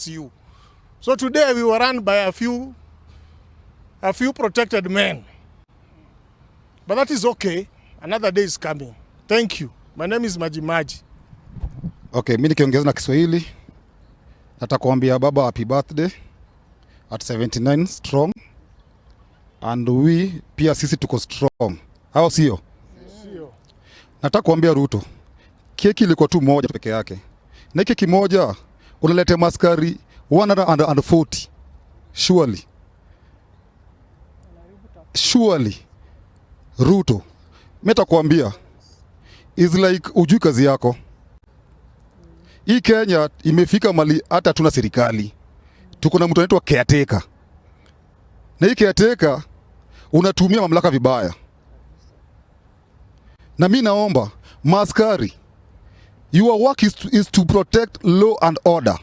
protects you. So today we were run by a few protected men. But that is okay. Another day is coming. Thank you. My name is Majimaji. Okay, mi nikiongeza na Kiswahili nataka kuambia baba happy birthday at 79 strong, and we pia sisi tuko strong, au sio? Sio. Nataka kuambia Ruto, keki ilikuwa tu moja peke yake, na keki moja unaleta maskari 140. Surely, surely Ruto, mimi nitakwambia is like ujui kazi yako. Hii Kenya imefika mahali hata tuna serikali, tuko na mtu anaitwa caretaker, na hii caretaker unatumia mamlaka vibaya. Na mi naomba maaskari, your work is to protect law and order.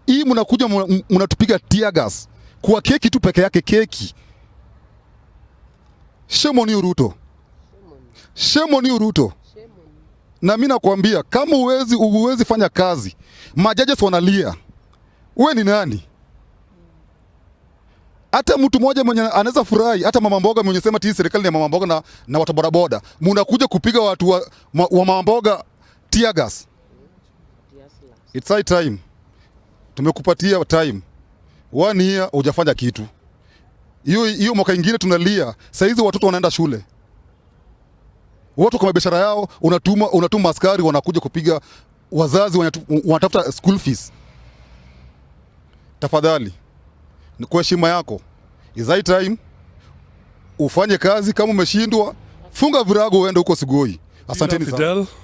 Hii mnakuja mnatupiga tear gas kwa keki tu peke yake, keki. Shame on you, Ruto. Shame on you, Ruto. Na mi nakwambia kama uwezi fanya kazi, majaji wanalia, we ni nani? Hata mtu mmoja mwenye anaweza furahi, hata mama mboga mwenye sema ati serikali ni ya mama mboga na watu bodaboda, munakuja kupiga watu wa mama mboga tear gas. It's high time. Tumekupatia time one year, hujafanya kitu. Hiyo hiyo mwaka ingine tunalia. Saizi watoto wanaenda shule, watu kwa biashara yao, unatuma askari wanakuja kupiga wazazi wanatafuta school fees. Tafadhali, ni kwa heshima yako, is high time ufanye kazi. Kama umeshindwa, funga virago uende huko Sugoi. Asanteni sana. Fidel.